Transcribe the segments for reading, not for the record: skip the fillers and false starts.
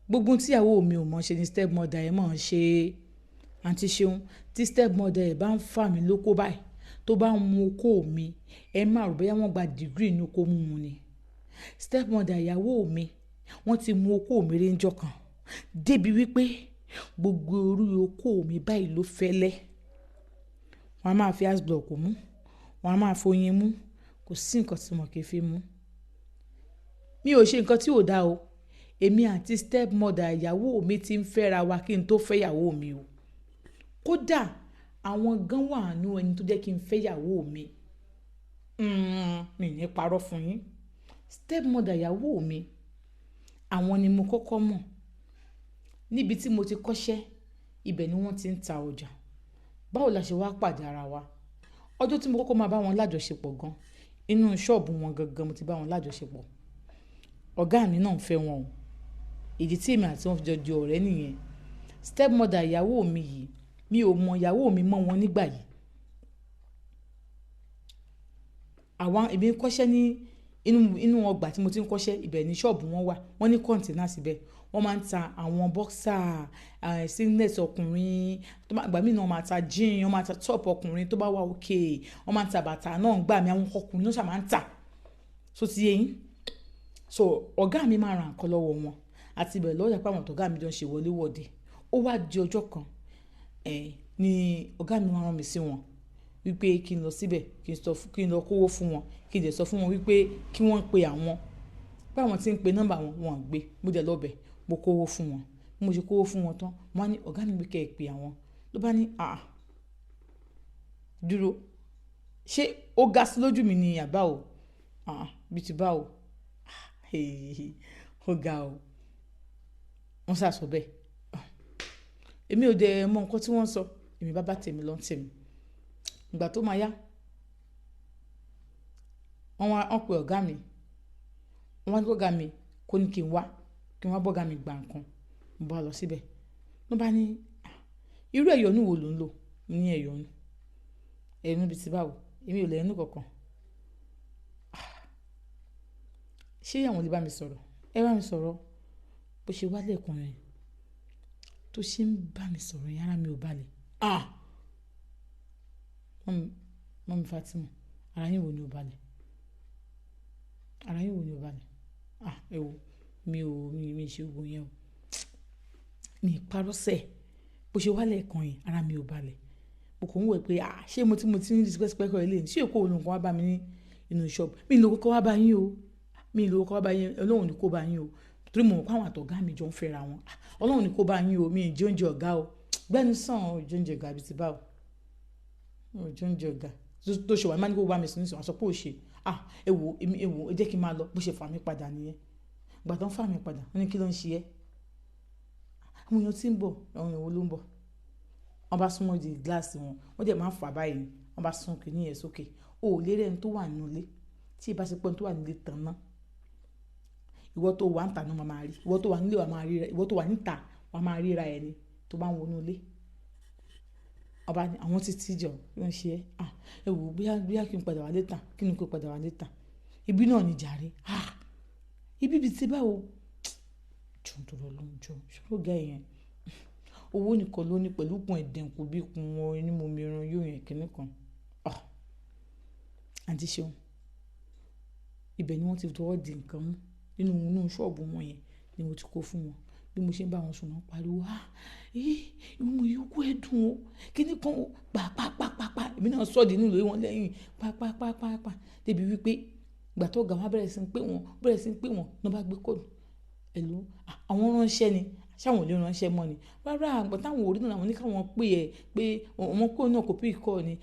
Gbogbo ohun tí ìyàwó mi ò mọ̀ ṣe ni stepmother ẹ̀ mọ̀ ṣe. Àǹtí Ṣeun, tí stepmother ẹ̀ bá ń fà mí lóko báyìí, tó bá ń mu okó mi, ẹ má rò bóyá wọ́n gba degree nínú okó mímu ni. Stepmother ìyàwó mi, wọ́n ti mu okó mi rí níjọ́ kan. Débi wípé gbogbo orí okó mi báyìí ló fẹ́lẹ́. Wọ́n á máa fi ice block mú, wọ́n á máa foyin mú, kò sí nǹkan tí wọ́n kì í fi mú. Mi ò ṣe nǹkan tí ò dá o. Èmi àti stepmother ìyàwó mi ti ń fẹ́ra wa kí n tó fẹ́ ìyàwó mi o. Kódà àwọn gan wà nínú ẹni tó jẹ́ kí n fẹ́ ìyàwó mi. Mi ò ní parọ́ fún yín. Stepmother ìyàwó mi, àwọn ni mo kọ́kọ́ mọ̀. Níbi tí mo ti kọ́ṣẹ́, ibẹ̀ ni wọ́n ti ń ta ọjà. Báwo la ṣe wá pàdé ara wa? Ọjọ́ tí mo kọ́kọ́ máa bá wọn lájọṣepọ̀ gan, inú ṣọ́ọ̀bù wọn gangan mo ti bá wọn lájọṣepọ̀. Ọ̀gá mi náà ń fẹ́ wọn o. Ìdí tí èmi àti wọn fi jọ di ọ̀rẹ́ nìyẹn. Stepmother ìyàwó mi yìí, mi ò mọ ìyàwó mi mọ́ wọn nígbà yìí. Àwa, èmi ń kọ́ṣẹ́ ní inú ọgbà tí mo ti ń kọ́ṣẹ́, ibẹ̀ ni ṣọ́ọ̀bù wọn wà. Wọ́n ní kọ̀ǹténà síbẹ̀. Wọ́n máa ń ta àwọn boxer, singlet ọkùnrin, ìgbà mìíràn wọ́n máa ta jean, wọ́n máa ta top ọkùnrin tó bá wà okay. Wọ́n máa ń ta bàtà náà nígbà mí, àwọn ọkùnrin náà ṣà máa ń tà. So ti yé yín? So ọ̀gá mi máa ra nǹkan lọ́wọ́ wọn. Àti ibẹ̀ ló jẹ́ pé àwọn tọ̀gá mi jọ ń ṣe wọléwọ̀de. Ó wá di ọjọ́ kan, ní ọ̀gá mi wá rán mi sí wọn wípé kí n lọ síbẹ̀, kí n lọ kówó fún wọn, kí n dè sọ fún wọn wípé kí wọ́n pe àwọn. Pé àwọn tí ń pe nọ́mbà wọn, wọ́n ò gbé. Mo dẹ̀ lọ bẹ̀, mo kówó fún wọn. Bí mo ṣe kówó fún wọn tán, mo wá ní ọ̀gá mi wípé kí ẹ pe àwọn. Ló bá ní, "àá, dúró. Ṣé ó ga sí lójú mi ni àbá o? Àá, bí ti bá o." Ó ga o. Wọ́n sá sọ bẹ́ẹ̀. Èmi ò dẹ̀ mọ nǹkan tí wọ́n ń sọ. Èmi bá bá tèmi lọ ń tèmi. Ìgbà tó máa yá, wọ́n wá, wọ́n pe ọ̀gá mi. Wọ́n wá ní kí ọ̀gá mi kó ní kí n wá bá ọ̀gá mi gba nǹkan. Mo bá lọ síbẹ̀. Ló bá ní, "irú ẹ̀yọ̀nú wo lò ń lò?" Mo ní ẹ̀yọ̀nú. Ẹ̀yọ̀nú bí ti bá wo. Èmi ò lè ẹ̀yọ̀nú kankan. Ṣé àwọn lè bá mi sọ̀rọ̀? Ẹ bá mi sọ̀rọ̀. Bó ṣe wá lẹ́ẹ̀kan yẹn, tó ṣe ń bá mi sọ̀rọ̀ yẹn, ara mi ò balẹ̀. Ah! Mummy Fatima, ara yín wo ni ò balẹ̀? Ara yín wo ni ò balẹ̀? Ah! Ẹ wo, mi ò, mi ṣe gbogbo yẹn o. Mi parọ́ sẹ̀. Bó ṣe wá lẹ́ẹ̀kan yẹn, ara mi ò balẹ̀. Mo kàn ń wò pé, ah! Ṣé mo ti ń rí tipẹ́tipẹ́ kọ́ eléyìí? Ṣé èkó òun nǹkan wá bá mi ní inú ṣọ́ọ̀bù? Mi ò lè kókó wá bá yín o. Mi ò lè kókó wá bá yín. Ọlọ́run ní kó bá yín o. Torí mo mọ̀ pé àwọn àtọ̀gá mi jọ ń fẹ́ra wọn. Ah! Ọlọ́run ní kó bá yín o. Mi ò jẹ oúnjẹ ọ̀gá o. Gbẹ́nu sàn o, jẹ oúnjẹ ọ̀gá bí ti bá o. Ò jẹ oúnjẹ ọ̀gá. Tó ṣe wà, má ní kó bá mi sùn nísìnyí, wọ́n sọ pé ó ṣe. Ah! Ẹ wo, èmi, ẹ wo, ẹ jẹ́ kí n máa lọ. Bó ṣe fà mí padà nìyẹn. Ìgbà tó ń fà mí padà, wọ́n ní kí ló ń ṣe ẹ́? Àwọn èèyàn tí ń bọ̀, àwọn èèyàn wo ló ń bọ̀? Wọ́n bá súnmọ́ di gíláàsì wọn, wọ́n dẹ̀ máa ń fà báyìí. Wọ́n bá sún kiní yẹn sókè. O ò lè rí ẹni tó wà nínú ilé. Tí ì bá ṣe pé ẹni tó wà nínú ilé tán ná. Ìwọ tó wà níta ni wọ́n máa rí. Ìwọ tó wà nílé wà máa ríra. Ìwọ tó wà níta wà máa ríra ẹni tó bá ń wọ inú ilé. Wọ́n bá ní àwọn tí tí jọ, kí ló ń ṣe ẹ́? Ah! Ẹ wo, bóyá kí n padà wá later. Kí ni kó padà wá later? Ibi náà ni jàre. Ah! Ibi bí ti bá wo. Jọ nítorí Ọlọ́run jọ. Ṣé ọ̀gá ẹ yẹn? Owó nìkan ló ní pẹ̀lú ikùn ẹ̀dẹ̀nkù bí ikùn wọn ní mo mi ẹran yó yẹn kíni kan. Ah! Àǹtí Ṣeun, ibẹ̀ ni wọ́n ti tọwọ́ di nǹkan mú. Nínú inú ṣọ́ọ̀bù wọn yẹn ni mo ti kó fún wọn. Bí mo ṣe ń bá wọn sùn, wọ́n ń pariwo, "ah! Eh! Ìwọ yìí okó ẹ dùn o. Kíni kan o." Pa, pa, pa, pa, pa. Èmi náà sọ̀dí nínú ilé wọn lẹ́yìn. Pa, pa, pa, pa, pa. Débi wípé ìgbà tó ọ̀gá wọn bẹ̀rẹ̀ sí ń pè wọ́n, bẹ̀rẹ̀ sí ń pè wọ́n, ní wọ́n bá gbé call. Hello. Ah! Àwọn ránṣẹ́ ni. Ṣé àwọn ò lè ránṣẹ́ mọ́ ni? Rárá, ìgbà táwọn ò rí náà, àwọn ní ká wọn pè ẹ pé wọ́n pé òun náà kò pick call ni.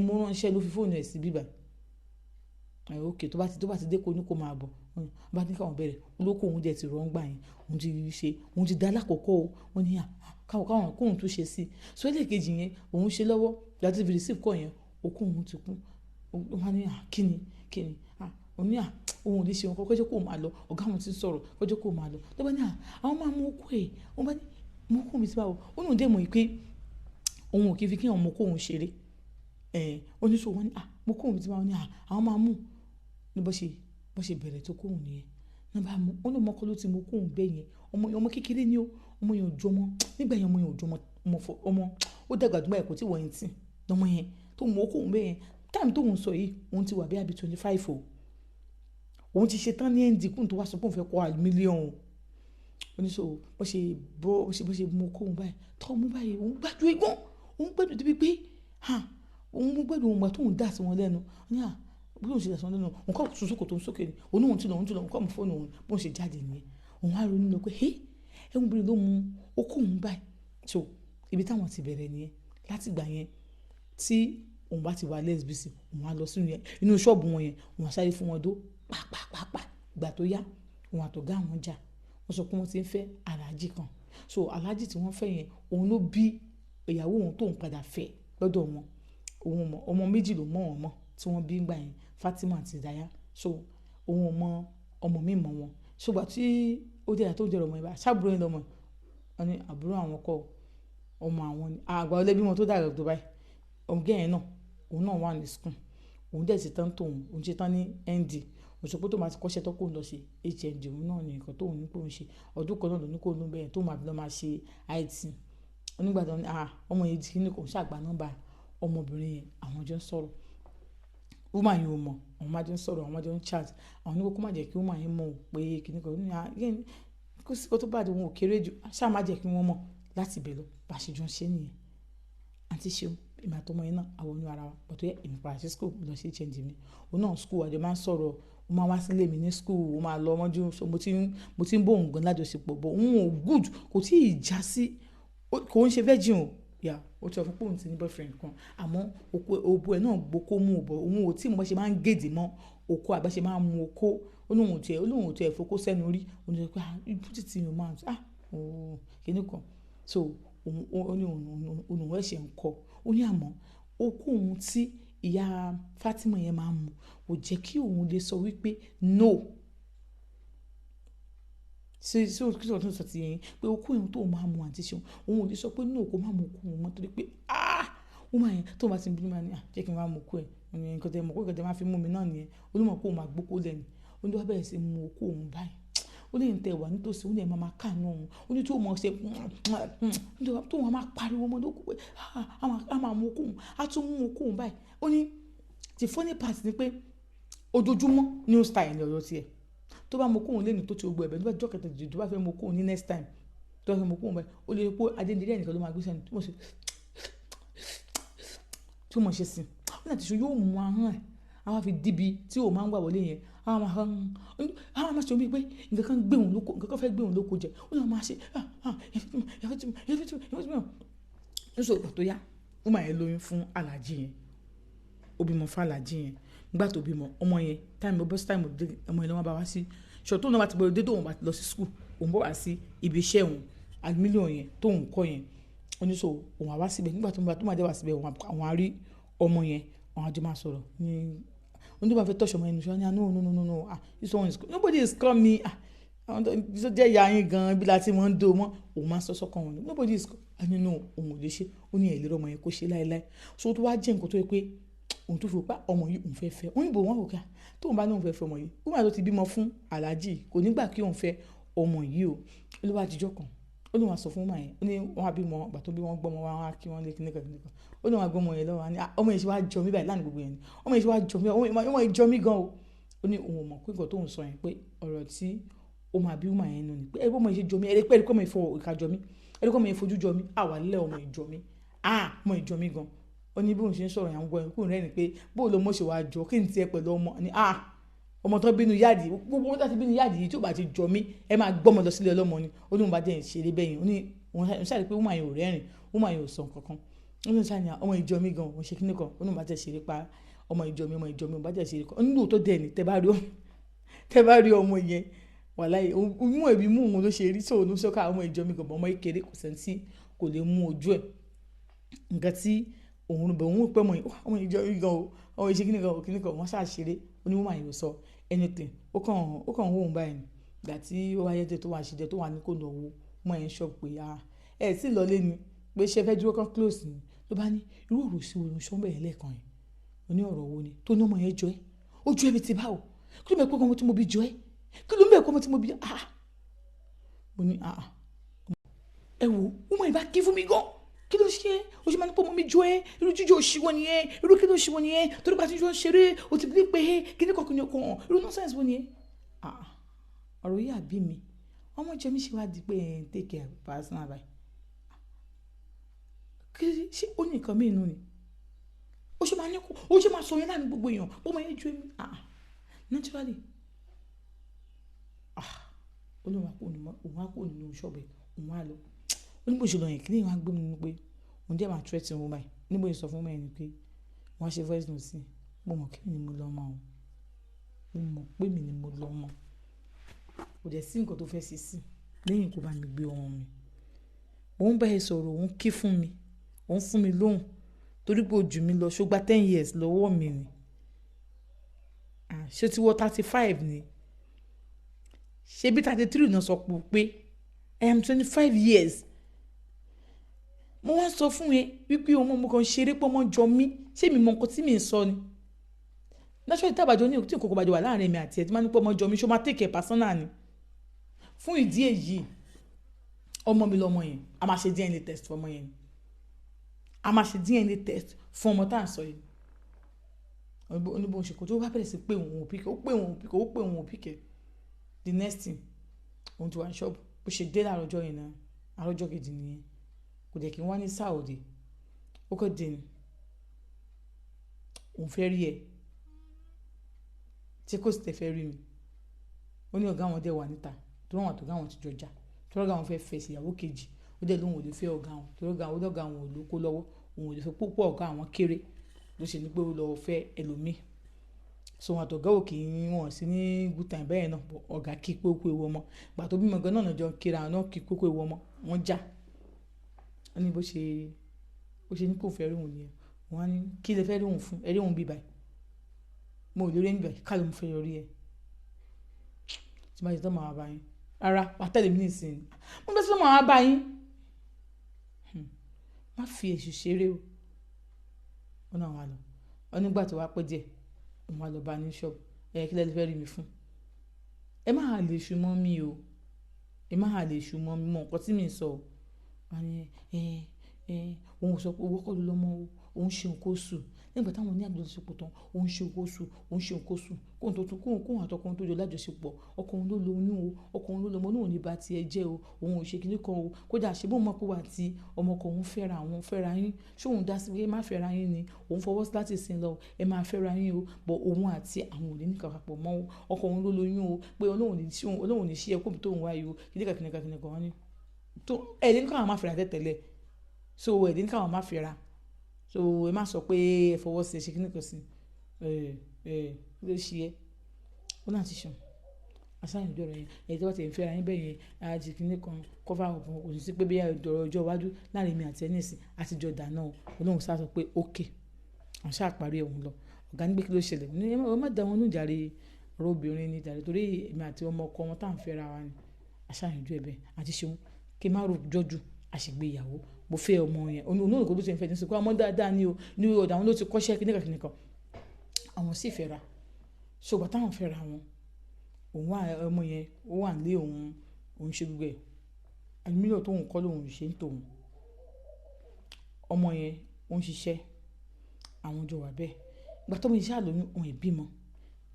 Mo ránṣẹ́ ló fi fóònù ẹ̀ sí bíbà. Okay, tó bá ti dé kó ní kó máa bọ̀. Wọ́n bá ní ká wọn bẹ̀rẹ̀. Olóko òun dẹ̀ ti rọ̀ ń gbà yẹn. Òun ti ṣe, òun ti dá lákòókò o. Wọ́n ní, à, káwọn kóun tún ṣe sí i. So ẹlẹ́ẹ̀kejì yẹn, òun ṣe lọ́wọ́. Ìgbà tí ó fi receive call yẹn, okó òun ti kún. Wọ́n bá ní, à, kí ni? Kí ni? Ah! Ó ní, à, òun ò lè ṣe nǹkan, kó jẹ́ kó máa lọ. Ọ̀gá òun tí ń sọ̀rọ̀, kó jẹ́ kó máa lọ. Ló bá ní, à, àwọn máa mú okó ẹ̀. Wọ́n bá ní, mú okó mi sí báwo? Ó ní òun dẹ̀ mọ̀ wípé òun ò kí fi kí àwọn mú okó òun ṣeré. Ó ní so wọ́n ní, à, mú okó mi sí báwo? Ó ní, à, àwọn máa mú. Ní bó ṣe bẹ̀rẹ̀ tó kó òun nìyẹn. Ní wọ́n bá mú, ó ní ọmọ kan ló ti mú okó òun bẹ́ẹ̀ yẹn. Ọmọ kékeré ni o, ọmọ yẹn ò ju ọmọ nígbà yẹn, ọmọ yẹn ò ju ọmọ ó dàgbà dùgbà yẹn, kò tí wọ 18 lọmọ yẹn tó mú okòó bẹ́ẹ̀ yẹn. Time tóun sọ yìí, òun ti wà bí àbí 25 o. Òun ti ṣe tán ní ND kóun tó wá sọ pé òun fẹ́ kọ́ aluminium o. Ó ní so bó ṣe bó bó ṣe bó ṣe mú okòó báyìí tọ́ mú báyìí, òun gbádùn egbọ́n, òun gbádùn débi pé ha òun gbádùn òun gbà tóun dà sí wọn lẹ́nu. Ó ní à bí òun ṣe dà sí wọn lẹ́nu, òun kọ́ sùn sókò tó ń sókè ni, òun náà òun ti lọ, òun kọ́ mú fóònù òun, bó ṣe jáde nìyẹn. Òun á ronú lọ pé hé, ẹ̀hún obìnrin ló mú okòó òun báyìí. So ibi táwọn ti bẹ̀rẹ̀ nìyẹn. Láti ìgbà yẹn tí òun bá ti wà lẹ́sibísì, òun á lọ sínú yẹn, inú ṣọ́ọ̀bù wọn yẹn, òun á sáré fún wọn dó pàpàpàpà. Ìgbà tó yá, òun àtọ̀gá àwọn jà. Wọ́n sọ pé wọ́n ti ń fẹ́ aláàjì kan. So aláàjì tí wọ́n fẹ́ yẹn, òun ló bí ìyàwó òun tóun padà fẹ́ lọ́dọ̀ wọn. Òun mọ̀, ọmọ méjì ló mọ̀ wọ́n mọ́ tí wọ́n bí nígbà yẹn, Fatima àti Daya. So òun ò mọ ọmọ mi mọ̀ wọn. So ìgbà tí ó jẹ́ ìyá tó jẹ́ ọmọ yẹn bá, ṣáàbùrò yẹn lọmọ. Wọ́n ní àbúrò àwọn kọ́, ọmọ àwọn ni. Àgbà ọlẹ́bí wọn tó dàgbà tó báyìí. Ọmọ yẹn náà, òun náà wà ní school. Òun dẹ̀ ṣe tán tóun, òun ṣe tán ní ND. Òun sọ pé tó máa ti kọ́ṣẹ́ tó kóun lọ ṣe HND, òun náà ní nǹkan tóun ní pé òun ṣe. Ọdún kan náà ló ní kó ló bẹ̀rẹ̀ tó máa fi lọ máa ṣe IT. Onígbà tó ní, ah, ọmọ yìí ti ní kò ṣàgbà nọ́mbà ọmọbìnrin yẹn, àwọn jọ ń sọ̀rọ̀. Woman yẹn ò mọ̀, àwọn máa jọ ń sọ̀rọ̀, àwọn máa jọ ń chat. Àwọn ní kó má jẹ́ kí woman yẹn mọ̀ pé kíni kan. Ó ní, ah, yẹn kó sí kó tó bá di òun ò kéré jù, ṣá má jẹ́ kí wọ́n mọ̀. Láti ibẹ̀ lọ, bá ṣe jọ ń ṣe nìyẹn. Àǹtí Ṣeun, èmi àti ọmọ yẹn náà, a wọ inú ara wa. But tó yẹ, èmi padà sí school, mo lọ sí HND mi. Òun náà school, a jọ máa ń sọ̀rọ̀. Ó máa wá sílé mi ní school, ó máa lọ mọ́jú. So mo ti ń bá òun gan lájọṣepọ̀, but òun ò good, kò tí ì já sí, kò ń ṣe virgin o. Yeah, ó ti sọ fún pé òun ti ní boyfriend kan. Àmọ́ oko, òbò ẹ̀ náà gbókó mú ò, but òun ò tí mọ bó ṣe máa ń gèdè mọ́ okó àbí ṣe máa ń mu okó. Ó ní òun ò tí ẹ, ó ní òun ò tí ẹ fokó sẹ́nu rí. Ó ní pé ah, put it in your mouth. Ah, oh, kíni kan. So òun, ó ní òun ẹ̀ṣẹ̀ ń kọ. Ó ní àmọ́ okó òun tí ìyá Fatima yẹn máa ń mu kò jẹ́ kí òun lè sọ wípé no. Ṣé kí ló tún sọ ti yẹn pé okó òun tó máa mu, àǹtí Ṣeun, òun ò lè sọ pé no kó má mu okó òun mọ́ torí pé ah, woman yẹn tó bá ti ń bínú máa ní, ah, jẹ́ kí n wá mu okó ẹ̀. Ó ní nǹkan tí ẹ mọ̀ pé nǹkan tí ẹ máa fi mú mi náà nìyẹn. Ó ní mọ̀ pé òun máa gbókó lẹ́nu. Ó ní ó bá bẹ̀rẹ̀ sí mu okó òun báyìí. Ó ní ìtẹ̀ wà nítòsí, ó ní ẹ máa máa káàánú òun. Ó ní tí ó mọ̀ ṣe tó wọn máa pariwo mọ́ lóko pé ah, a máa mu okó òun, a tún mú okó òun báyìí. Ó ní the funny part ni pé ojoojúmọ́ new style ni ọ̀rọ̀ tiẹ̀. Tó bá mu okó òun lẹ́nu tó ti gbogbo ẹ̀bẹ̀, tó bá jọ́ kẹta tó bá fẹ́ mu okó òun ní next time, tó bá fẹ́ mu okó òun báyìí, ó lè pé adéǹdé ẹnìkan ló máa gbé sẹ́nu tí mo ṣe, tí mo ṣe sí. Ó ní àti ṣe yóò mú ahọ́n ẹ̀, a máa fi díbi tí ó máa ń gbà wọlé yẹn. A máa hàn, a máa ṣe omi pé nǹkan kan gbé òun lóko, nǹkan kan fẹ́ gbé òun lóko jẹ. Ó ní a máa ṣe ah ah, ẹ̀fẹ́ tí mo, ẹ̀fẹ́ tí mo, ẹ̀fẹ́ tí mo. Ní sọ ìgbà tó yá, woman yẹn lóyún fún aláàjì yẹn. Ó bímọ fún aláàjì yẹn. Nígbà tó bímọ, ọmọ yẹn, time ó bọ́ sí time ọmọ yẹn ló máa bá wá sí. Ṣé tóun náà bá ti gbọ́ dé tóun bá ti lọ sí school, òun bọ̀ wá sí ibi iṣẹ́ òun, aluminium yẹn tóun kọ́ yẹn. Ó ní so òun á wá síbẹ̀. Nígbà tó máa dé wá síbẹ̀, òun á rí ọmọ yẹn, àwọn àjọ máa sọ̀rọ̀. Ní ó ní tó bá fẹ́ touch ọmọ yẹn ní sọ ní, ah, no, no, no, no, no, ah, this one is, nobody is call me. Ah, àwọn tó jẹ́ ìyá yín gan, bí la ti máa ń dó mọ́, òun máa ń sọ sọ́kàn wọn ni. Nobody is, ah, no, no, òun ò lè ṣe. Ó ní ẹ̀ lè rí ọmọ yẹn kó ṣe láéláé. So tó wá jẹ́ nǹkan tó jẹ́ pé òun tó fi rò pé ọmọ yìí òun fẹ́ fẹ́. Ó ní bò wọ́n rò pé tóun bá ní òun fẹ́ fẹ́ ọmọ yìí, woman tó ti bímọ fún aláàjì kò ní gbà kí òun fẹ́ ọmọ yìí o. Ó ló wá dijọ́ kan. Ó ní wọ́n sọ fún woman yẹn. Ó ní wọ́n á bímọ, ìgbà tó bí wọ́n gbọ́mọ wá, wọ́n á kí wọ́n lé kíníkan kíníkan. Ó ní wọ́n á gbọ́mọ yẹn lọ́wọ́. Á ní ah, ọmọ yìí ṣe wá jọ mí báyìí láàrin gbogbo yẹn ni. Ọmọ yìí ṣe wá jọ mí, ọmọ yìí jọ mí gan o. Ó ní òun ò mọ̀ pé nǹkan tóun sọ yẹn pé ọ̀rọ̀ tí ó máa bí woman yẹn nù ni pé ẹ bí ọmọ yìí ṣe jọ mí, ẹ rí pé ọmọ yìí fọ ìka jọ mí, ẹ rí pé ọmọ yìí fojú jọ mí, àwa lẹ́ ọmọ yìí jọ mí. Ah, ọmọ yìí jọ mí gan. Ó ní bí òun ṣe ń sọ̀rọ̀ yẹn, àwọn gbọ́ kúrò rẹ́rìn pé bó ló mọ̀ ṣe wá jọ kí n tiẹ̀ pẹ̀lú ọmọ ni, ah, ọmọ tó bínú yáàdì, gbogbo wọn tó ti bínú yáàdì yìí tí ò bá ti jọ mí, ẹ máa gbọ́mọ lọ sílé ọlọ́mọ ni. Ó ní òun bá jẹ́ ìṣeré bẹ́yẹn. Ó ní òun ṣàrí pé woman yẹn ò rẹ́rìn, woman yẹn ò sọ nǹkan kan. Ó ní sáà ní ọmọ yìí jọ mí gan, òun ṣe kíní kan. Ó ní òun bá jẹ́ ìṣeré pa ọmọ yìí jọ mí, ọmọ yìí jọ mí, òun bá jẹ́ ìṣeré kan. Ó ní lóòótọ́ dẹ̀ ni tẹ́ bá rí ọmọ yẹn, wàláì, mú ẹbí mú òun ló ṣe rí, so òun sọ ká ọmọ yìí jọ mí gan, ọmọ yìí kéré kò sẹ́ni tí kò lè mú ojú ẹ̀. Nǹkan tí òun bẹ̀ òun pé ọmọ yìí jọ mí gan o, ọmọ yìí ṣe kíní kan, kíní kan, wọ́n ṣà ṣeré. Ó ní woman yẹn ò sọ anything. Ó kàn wò ó báyìí ni. Ìgbà tí ó wá yẹ tó wá ṣe jẹ tó wà ní kó lọ wo ọmọ yẹn shop pé ah, ẹ tí lọ lé ni pé ṣé fẹ́ dúró kan close ni. Ló bá ní irú ọ̀rọ̀ sí wo ló ń sọ bẹ́ẹ̀ lẹ́ẹ̀kan yẹn. Ó ní ọ̀rọ̀ wo ni tó ní ọmọ yẹn jọ ẹ́? Ó jọ ẹ́ bí ti báwo? Kí ló mọ̀ pé ọmọ tí mo bí jọ ẹ́? Kí ló mọ̀ pé ọmọ tí mo bí? Ah! Mo ní àà. Ẹ wo, woman yìí bá ké fún mi gan. Kí ló ṣe? O ṣe máa ní pé ọmọ mi jó ẹ, irú jíjó òṣì wo nìyẹn, irú kí ló ṣe wo nìyẹn, torí pé a ti jọ ń ṣeré, o ti bí pé kí ní kọ̀ọ̀kan ní ọkàn, irú nonsense wo nìyẹn? Àà, ọ̀rọ̀ yìí àbí mi. Ọmọ jẹ mí ṣe wá di pé ẹ ń take care personal báyìí. Kí ṣe ó ní nǹkan mìíràn ni? Ó ṣe máa ní kó, ó ṣe máa sọ yẹn láàrin gbogbo èèyàn, bó ọmọ yẹn jó mi. Àà, naturally. Ah, ó ní òun á kúrò nínú, òun á kúrò nínú ṣọ́ọ̀bù ẹ̀, òun á lọ. Ó ní bó ṣe lọ yẹn, kíni ìwà gbé mi nínú pé òun jẹ́ máa threaten woman yìí. Ní bó ṣe sọ fún woman yẹn ni pé wọ́n á ṣe voice note sí i. Mo mọ̀ pé mi ni mo lọ mọ́ o. Mo mọ̀ pé mi ni mo lọ mọ́. Kò dẹ̀ sí nǹkan tó fẹ́ ṣe sí i lẹ́yìn kó bá mi gbé ọmọ mi. Òun bá ẹ sọ̀rọ̀, òun ké fún mi, òun fún mi lóhùn torí pé ó jù mí lọ, ṣó gba 10 years lọ́wọ́ mi ni. Ah, ṣé o ti wọ 35 ni? Ṣé bí 33 náà sọ pé I am 25 years. Mo wá sọ fún ẹ wípé ọmọ mo kàn ṣeré pé ọmọ jọ mí, ṣé mi mọ nǹkan tí mi ń sọ ni? Naturally, tí àbájọ ní tí nǹkan kò bá jọ wà láàrin èmi àti ẹ tí máa ní pé ọmọ jọ mí, ṣó máa take it personal ni? Fún ìdí èyí, ọmọ mi lọmọ yẹn, a máa ṣe DNA test fún ọmọ yẹn. A máa ṣe DNA test fún ọmọ tá à ń sọ yìí. Ó ní bó ń ṣe kó tó bá bẹ̀rẹ̀ sí pé òun ò pick, ó pé òun ò pick, ó pé òun ò pick. The next thing, òun ti wà ní ṣọ́ọ̀bù. Bó ṣe dé láàárọ̀ ọjọ́ yẹn náà, àárọ̀ ọjọ́ kejì nìyẹn. Kò dẹ̀ kí n wá ní Saturday. Ó kọ́ dé ni. Òun fẹ́ rí ẹ. Tí kò sì tẹ̀ fẹ́ rí mi. Ó ní ọ̀gá àwọn dẹ̀ wà níta. Torí àwọn àti ọ̀gá àwọn ti jọ jà. Torí ọ̀gá àwọn fẹ́ fẹ́ sí ìyàwó kejì. Ó dẹ̀ lóhùn ò lè fẹ́ ọ̀gá àwọn. Torí ọ̀gá àwọn, ọ̀gá àwọn ò lóko lọ́wọ́. Òun ò lè fẹ́ púpọ̀, ọ̀gá àwọn kéré. Ló ṣe ní pé ó lọ fẹ́ ẹlòmíì. So òun àti ọ̀gá ò kí ń wọ̀n sí ní good time bẹ́ẹ̀ náà. Ọ̀gá kí pé ó kú ewu ọmọ. Ìgbà tó bímọ gan náà jọ kíra, náà kí pé ó kú ewu ọmọ. Wọ́n jà. Ó ní bó ṣe ní kó fẹ́ rí òun nìyẹn. Wọ́n á ní kí lẹ fẹ́ rí òun fún? Ẹ rí òun bí báyìí. Mo ò lè rí ẹni báyìí. Ká ló ń fẹ́ rí ẹ. Tí bá ṣe tán màá wá bá yín. Rárá, wà á tẹ̀lé mi nísìnyí. Mo fẹ́ sọ màá wá bá yín. Má fi èṣù ṣeré o. Ó náà wá lọ. Ó nígbà tó wá pẹ́ díẹ̀, òun wá lọ bá ní ṣọ́ọ̀bù. Ẹ kí lẹ fẹ́ rí mi fún? Ẹ má lè ṣu mọ́ mi o. Ẹ má lè ṣu mọ́ mi mọ nǹkan tí mi ń sọ o. Wọ́n á ní ẹ, ẹ, òun sọ pé owó kọ́ ló lọ́mọ o. Òun ṣe nǹkan oṣù. Lẹ́yìn ìgbà táwọn ní àjọṣepọ̀ tán, òun ṣe nǹkan oṣù, òun ṣe nǹkan oṣù. Kóhun tó tún, kóhun, kóhun àti ọkọ òun tó jọ lájọṣepọ̀. Ọkọ òun ló lo oyún o. Ọkọ òun ló lọmọ, òun ò ní bá ti ẹ jẹ́ o. Òun ò ṣe kíní kan o. Kódà ṣe bó mọ̀ pé wà tí ọmọ ọkọ òun fẹ́ra àwọn fẹ́ra yín. Ṣé òun dá sí pé má fẹ́ra yín ni? Òun fọwọ́ sí láti ìsìn lọ. Ẹ máa fẹ́ra yín o. But òun àti àwọn ò ní nǹkan papọ̀ mọ́ o. Ọkọ òun ló lo oyún o. Pé Ọlọ́run ò ní ṣí òun, Ọlọ́run ò ní ṣí ẹ kó bí tó ń wá yìí o. Kíní kan kíní kan kíní kan wọ́n ní. Tó, ẹ lè ní káwọn máa fẹ́ra tẹ́tẹ́lẹ̀. So ẹ lè ní káwọn máa fẹ́ra. So ẹ má sọ pé ẹ fọwọ́ sí ẹ ṣe kíní kan sí. Ẹ, ẹ, kí ló ṣe ẹ́? Ó náà ti ṣàn. Aṣáájú ọ̀rọ̀ yẹn. Ẹ̀yin tí wọ́n ti ń fẹ́ra yín bẹ́ẹ̀ yẹn, a ti kíní kan cover up, kò sí pé bí ọ̀rọ̀ ọjọ́ iwájú láàrin èmi àti ẹ nísìnyí, a ti jọ dáná o. Ọlọ́run sá sọ pé okay. Àwọn ṣá parí òun lọ. Ọ̀gá ní pé kí ló ṣẹlẹ̀? Mo ní ẹ má dá wọn lóhùn jàre. Ọ̀rọ̀ obìnrin ni jàre torí èmi àti ọmọ ọkọ wọn tá ń fẹ́ra wa ni. Aṣáájú ẹ bẹ́ẹ̀. A ti ṣeun. Kí n má ro jọjú, a sì gbé ìyàwó. Mo fẹ́ ọmọ yẹn. Òun náà kò tó ṣe ń fẹ́ ní sọ pé ọmọ dáadáa ni o. Ní ọ̀dọ̀ àwọn ló ti kọ́ṣẹ́ kíní kan kíní kan. Àwọn sì fẹ́ra. So ìgbà táwọn fẹ́ra wọn, òun wà, ọmọ yẹn ó wà nílé òun, òun ṣe gbogbo ẹ̀. Mílíọ̀nù tó ń kọ́ lóhùn ṣe ń tòun. Ọmọ yẹn ó ń ṣiṣẹ́. Àwọn jọ wà bẹ́ẹ̀. Ìgbà tó ọmọ yìí ṣáà lóyún, òun ẹ̀ bímọ.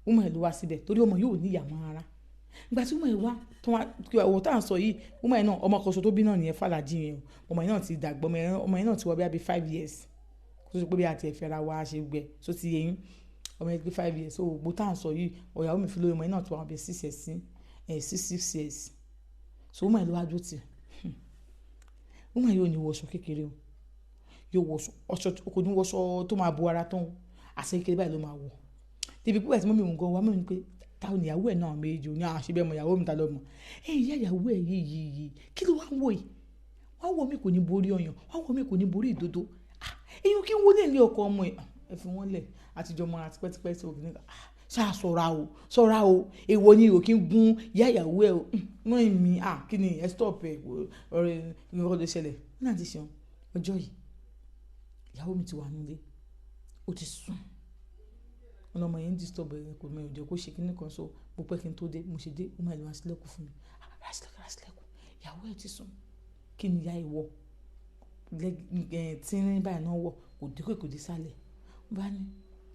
Woman yẹn ló wá síbẹ̀ torí ọmọ yìí ò ní ìyá mọ́ rárá. Ìgbà tí woman yìí wá, tó wá, ọ̀rọ̀ tí à ń sọ yìí, woman yẹn náà ọmọ kan ṣoṣo tó bí náà nìyẹn Fàlàjì yẹn o. Ọmọ yẹn náà ti dàgbà, ọmọ yẹn náà ti wọ bí i 5 years. Kó tó ṣe pé bí a ti ẹ̀ fẹ́ra wa ṣe gbẹ, ṣó ti yé yín. Ọmọ yẹn pé 5 years. So gbogbo tí à ń sọ yìí, ìyàwó mi fi lóyún, ọmọ yẹn náà ti wọ bí i 6 years sí, 6 years. So woman yẹn ló wá dúró tì. Woman yìí ò ní wọ aṣọ kékeré o. Yóò wọ aṣọ, kò ní wọ aṣọ tó máa bo ara tán o. Aṣọ kékeré báyìí ló máa wọ̀. Débi pé ìgbà tí mummy òun gan wá, mummy ní pé ta ni ìyàwó ẹ̀ náà méjì o ní àṣẹ bẹ́ẹ̀ mọ ìyàwó mi ta lọ mọ̀. Ẹ ìyá ìyàwó ẹ̀ yìí yìí yìí, kí ló wá ń wò yìí? Wá wò mí kò ní borí ọyàn, wá wò mí kò ní borí ìdodo. Ah, èyí kí ń wọlé ilé ọkọ ọmọ ẹ̀. Ẹ fi wọ́n lẹ̀. Àtijọ́ mọ́ra tipẹ́tipẹ́ sí òkè nígbà. Ah, ṣá ṣọ́ra o, ṣọ́ra o. Èwo ni ò kí ń gún ìyá ìyàwó ẹ o. Mọ́ mi, ah, kí ni ẹ stop ẹ, ọ̀rẹ́ nǹkan tó ṣẹlẹ̀. Ní àǹtí Ṣeun, ọjọ́ yìí, ìyàwó mi ti wà nílé. Ó ti sùn. Ọlọ́mọ yẹn ń disturb ẹ, kò mọ̀, ò jẹ́ kó ṣe kíní kan so mo pẹ́ kí n tó dé, mo ṣe dé, woman yẹn ló wá ṣílẹ̀kùn fún mi. Ah, rà sílẹ̀kùn, rà sílẹ̀kùn. Ìyàwó ẹ̀ ti sùn. Kí ni ìyá ẹ̀ wọ̀? Tínrín báyìí náà wọ̀, kò dé kò dé sálẹ̀. Mo bá ní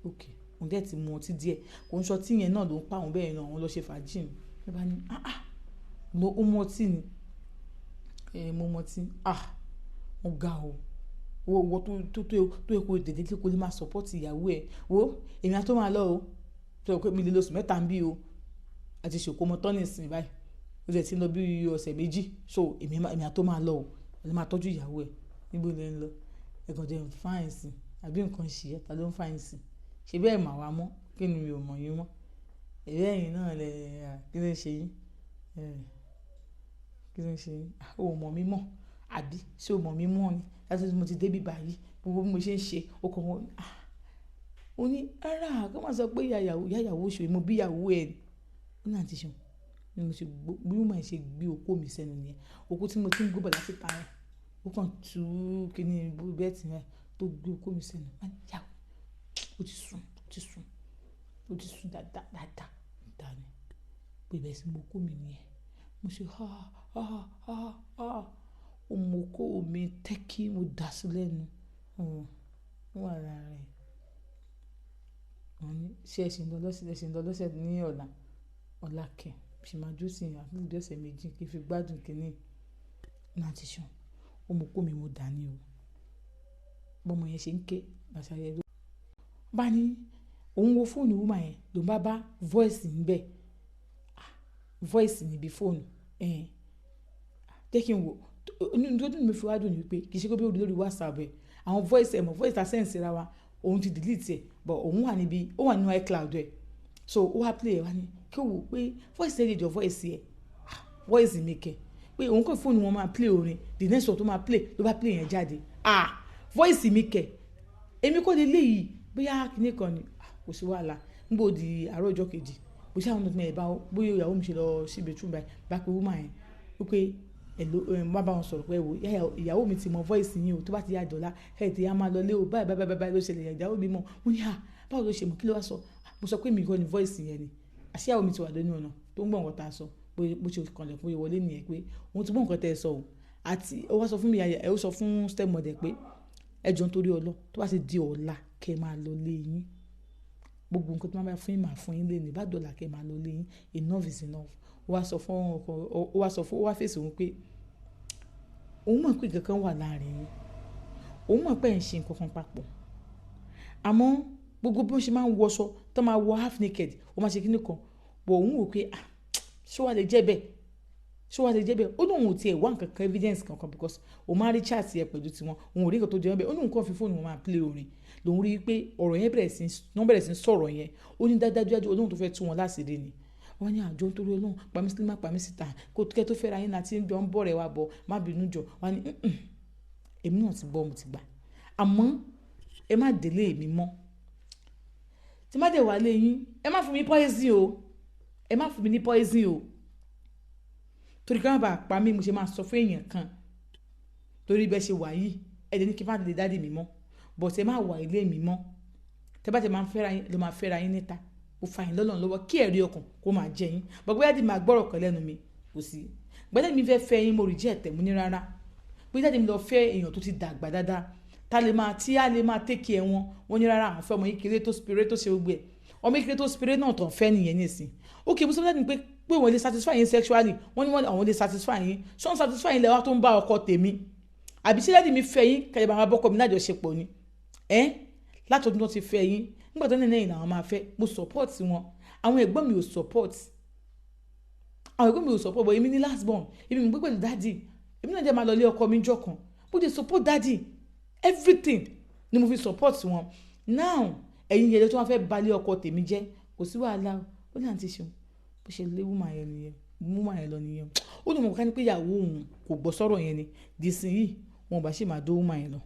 okay, òun dẹ̀ ti mu ọtí díẹ̀. Kò ń sọ tí yẹn náà ló ń pa òun bẹ́ẹ̀ náà, òun lọ ṣe fàájì ni. Mo bá ní ah ah, no, ó mu ọtí ni. Mo mu ọtí. Ah, mo ga o. Wo wo tó tó tó tó yẹ kó dìde kó lè máa support ìyàwó ẹ. Wo èmi á tó máa lọ o. Tó yẹ pé mi lè lo oṣù 3 ń bí o. A ti ṣe ìkómọ tán nísìnyí báyìí. Ó dẹ̀ ti ń lọ bí ọ̀sẹ̀ 2. So èmi á tó máa lọ o. Ẹ lè máa tọ́jú ìyàwó ẹ. Níbo lẹ ń lọ? Ẹ kàn jẹ́ ń fine sí. Àbí nǹkan ṣe ẹ́, ta ló ń fine sí? Ṣé bẹ́ẹ̀ mà wá mọ́? Kí ni mi ò mọ̀ yín mọ́? Ẹ̀rí ẹ̀yin náà lẹ, kí ló ń ṣe yín? Kí ló ń ṣe yín? O ò mọ̀ mí mọ́. Àbí ṣé o mọ̀ mí mọ́ ni? Láti tí mo ti dé bí báyìí, gbogbo bí mo ṣe ń ṣe, ó kàn wọ́n. Ah! Ó ní, rárá, kí wọ́n máa sọ pé ìyá ìyàwó, ìyá ìyàwó ṣe, mo bí ìyàwó ẹ ni. Ó ní àǹtí Ṣeun. Bí mo ṣe gbó, bí woman ṣe gbé okó mi sẹ́nu nìyẹn. Okó tí mo ti ń gbó bọ̀ láti ìta yẹn. Ó kàn tú kíní bẹ́ẹ̀tì yẹn tó gbé okó mi sẹ́nu. Mo ní ìyàwó, ó ti sùn, ó ti sùn, ó ti sùn dáadáa, dáadáa, dáadáa ni. Pé bẹ́ẹ̀ sì mo okó mi nìyẹn. Mo ṣe ha, ha, ha, ha. Ó mú okó mi tẹ́kí, mo dà sí lẹ́nu. Ó wà lára rẹ̀. Wọ́n ní, ṣé ẹ ṣì ń lọ lọ́sẹ̀, ẹ ṣì ń lọ lọ́sẹ̀ ní ọ̀la? Ọ̀la kẹ̀. Ṣì máa dúró sí ìyẹn àbí bí ọ̀sẹ̀ 2 kí n fi gbádùn kíní. Ní àǹtí Ṣeun, ó mú okó mi mo dà ní o. Bí ọmọ yẹn ṣe ń ké, bàṣà yẹn ló. Bá ní òun wo fóònù woman yẹn ló bá bá voice níbẹ̀. Ah, voice níbi fóònù. Ẹ̀hẹn. Jẹ́ kí n wò. Inú tó dùn mí fi wá dùn ní wípé kì í ṣe pé bí ó rí lórí WhatsApp ẹ̀. Àwọn voice ẹ̀ mọ̀, voice ta send síra wa, òun ti delete ẹ̀, but òun wà níbi, ó wà nínú iCloud ẹ̀. So ó wá play ẹ̀ wá ní kí ó wò pé voice ẹ̀ lè jọ voice ẹ̀. Ah, voice mi kẹ̀. Pé òun kò fóònù wọn máa play orin, the next one tó máa play ló bá play yẹn jáde. Ah, voice mi kẹ̀. Èmi kò lè léyìí, bóyá kíní kan ni. Ah, kò sí wàhálà. Nígbà ó di àárọ̀ ọjọ́ kejì, bó ṣe àwọn ọmọ ẹ̀ bá, bóyá ìyàwó mi ṣe lọ sí bedroom báyìí, bá pe woman yẹn wípé hello, má bá wọn sọ̀rọ̀ pé ẹ wò, ìyàwó mi ti mọ voice yín o, tó bá ti yá dọ̀la, ẹ ti yá máa lọ lé o, báyìí, báyìí, báyìí, báyìí ló ṣẹlẹ̀, ìyàwó mi mọ̀. Mo ní, ah, báwo ló ṣe mọ̀? Kí ló wá sọ? Mo sọ pé èmi kọ́ ni voice yẹn ni. Àṣé ìyàwó mi ti wà lónìí ọ̀nà tó ń gbọ́ nǹkan tá a sọ. Bó ṣe kanlẹ̀ fún ìwọlé nìyẹn pé òun ti gbọ́ nǹkan tí ẹ sọ o. Àti ó wá sọ fún mi, ẹ ó sọ fún stepmother pé ẹ jọ̀ọ́ nítorí Ọlọ́run, tó bá ti di ọ̀la kí ẹ máa lọ lé yín. Gbogbo nǹkan tí wọ́n bá fún yín máa fún yín léni, bá dọ̀la kí ẹ máa lọ lé yín. Enough is enough. Ó wá sọ fún ọkọ, ó wá sọ fún, ó wá fèsì òun pé òun mọ̀ pé nǹkan kan wà láàrin yín. Òun mọ̀ pé ẹ̀ ń ṣe nǹkan kan papọ̀. Àmọ́ gbogbo bí wọ́n ṣe máa ń wọṣọ, tó máa wọ half naked, ó máa ṣe kíní kan. But òun wò pé ah, ṣé wàá lè jẹ́ bẹ́ẹ̀? Ṣé wàá lè jẹ́ bẹ́ẹ̀? Ó ní òun ò tí ẹ̀ wá nǹkan kan evidence kankan because òun máa rí chat yẹn pẹ̀lú tiwọn. Òun ò rí nǹkan tó jẹ́ bẹ́ẹ̀. Ó ní òun kàn fi fóònù wọn máa play orin. Lòun rí i pé ọ̀rọ̀ yẹn bẹ̀rẹ̀ sí, wọ́n bẹ̀rẹ̀ sí ń sọ̀rọ̀ yẹn. Ó ní dájúdájú Ọlọ́run tó fẹ́ tú wọn láṣìírí ni. Wọ́n ní àjọ nítorí Ọlọ́run, pa mí sílé, má pa mí síta. Kó kẹ́ tó fẹ́ra yín láti ń jọ ń bọ̀ rẹ̀ wá bọ̀, má bínú jọ. Wọ́n ní, èmi náà ti gbọ́, mo ti gbà. Àmọ́ ẹ má délé mi mọ́. Tí má dé wá lé yín, ẹ má fún mi poison o. Ẹ má fún mi ní poison o. Torí kí wọ́n bá pa mí, mo ṣe máa sọ fún èèyàn kan. Torí bẹ́ẹ̀ ṣe wà yìí, ẹ dẹ̀ ní kí n má lè daddy mi mọ́. But ẹ má wà ilé mi mọ́. Tẹ́ bá ti máa ń fẹ́ra yín, lọ máa fẹ́ra yín níta. Ó fa yín lọ́nà lọ́wọ́ kí ẹ̀rí ọkàn kó máa jẹ yín. But bóyá daddy máa gbọ́rọ̀ kan lẹ́nu mi, kò sí. Gbẹ́dẹ̀ mi fẹ́ fẹ́ yín, mo reject ẹ̀, mo ní rárá. Bóyá daddy mi lọ fẹ́ èèyàn tó ti dàgbà dáadáa, tá lè máa, tí á lè máa take care wọn. Wọ́n ní rárá, àwọn fẹ́ ọmọ kékeré tó spirit tó ṣe gbogbo ẹ̀. Ọmọ kékeré tó spirit náà tàn fẹ́ nìyẹn nísìn. Okay, mo sọ fún daddy mi pé wọ́n lè satisfy yín sexually. Wọ́n ní wọ́n àwọn lè satisfy yín. Ṣé wọ́n satisfy yín lẹ́wọ́ tó ń bá ọkọ tèmi? Àbí ṣé daddy mi fẹ́ yín kẹ́ ẹ bá máa bọ́kọ mi lájọṣepọ̀ ni? Ẹ́ láti ọdún tó ti fẹ́ yín, nígbà tó ní ẹ̀yìn làwọn máa fẹ́, mo support wọn. Àwọn ẹ̀gbọ́n mi ò support. Àwọn ẹ̀gbọ́n mi ò support, but èmi ní last born. Èmi mo gbé pẹ̀lú daddy. Èmi náà jẹ́ máa lọ ilé ọkọ mi jọ́ kan. Mo dey support daddy. Everything ni mo fi support wọn. Now, ẹ̀yin yẹn tó wá fẹ́ ba ilé ọkọ tèmi jẹ́, kò sí wàhálà o. Ó ní àǹtí Ṣeun, bó ṣe lé woman yẹn nìyẹn, woman yẹn lọ nìyẹn. Ó ní mo ká ní pé ìyàwó òun kò gbọ́ sọ́rọ̀ yẹn ni. Di ìsìn yìí, wọn ò bá ṣì máa dó woman yẹn lọ.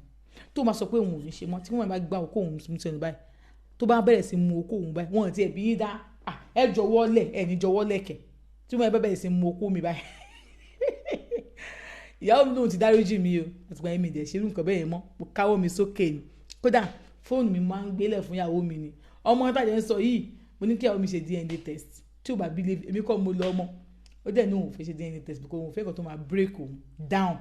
Tó máa sọ pé òun ò ní ṣe mọ́, tí woman bá gbá okó òun sẹ́nu báyìí, tó bá bẹ̀rẹ̀ sí mu okó òun báyìí, wọ́n ò tí ẹ̀ bí yín dá. Ah, ẹ jọ̀wọ́ lẹ̀, ẹ ní jọ̀wọ́ lẹ̀kẹ̀. Tí woman bá bẹ̀rẹ̀ sí mu okó mi báyìí. Ìyàwó mi lóhun ti dáríjì mí o. Àtìgbà yẹn mi dẹ̀ ṣe irú nǹkan bẹ́ẹ̀ yẹn mọ́. Mo káwọ́ mi sókè ni. Kódà fóònù mi máa ń gbélé fún ìyàwó mi ni. Ọmọ tá jẹ́ ń sọ yìí, mo ní kí ìyàwó mi ṣe DNA test. Tí ò bá believe, èmi kọ́ mo lọ ọmọ. Ó dẹ̀ ní òun ò fẹ́ ṣe DNA test because òun fẹ́ nǹkan tó máa break òun down.